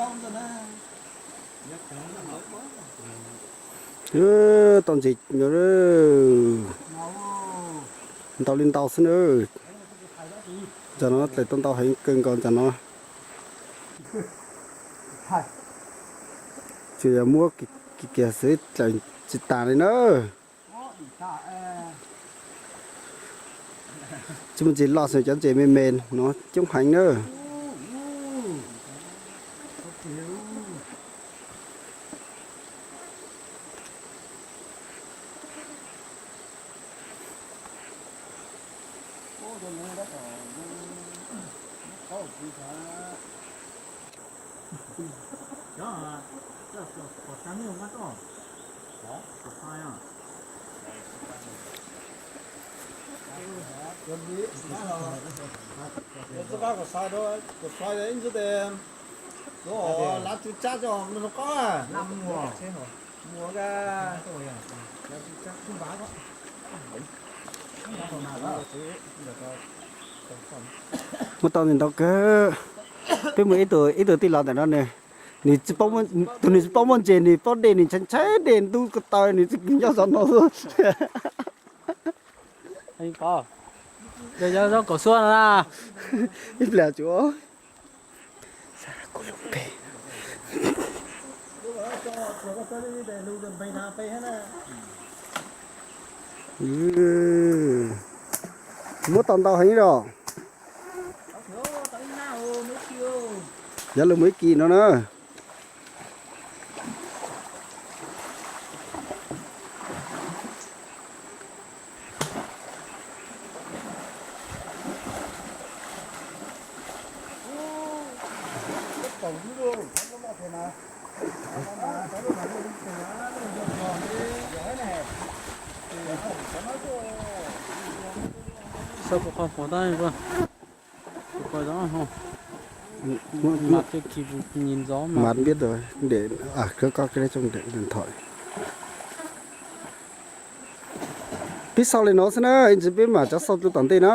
Tau ntses no, ntau li ntau xwb na. Ntawm no dlaim tau ntau heev kawg nkaus ntawm no. Tsuas yog muab kiag xwb dlaim tsis tas li na. Tsis muaj ntses loj xwb, cov ntses me me no coob heev na. Muaj tau ntau kawg. Peb mus ib tug, ib tug tij laug ntawm no nws, nws tsis paub, tus nws tsis paub muaj ntses, nws paub de, nws ntshai ntshai de ntub ko taw, nws tsis nyob zov no xwb. Yog zaub kaum xuab no na. Ib pliag tsuas. Muab tau ntau heev los. Yav lug mus ib kis no na. Saib puas qhov puas tab, puas zoo, mas tej khi nyias ntxov mas. Mas npiab tus de, koj koj koj tsooj de thom. Peb xauj li no xwb na, ntsis peb mam tov xauj rau tom ntej na.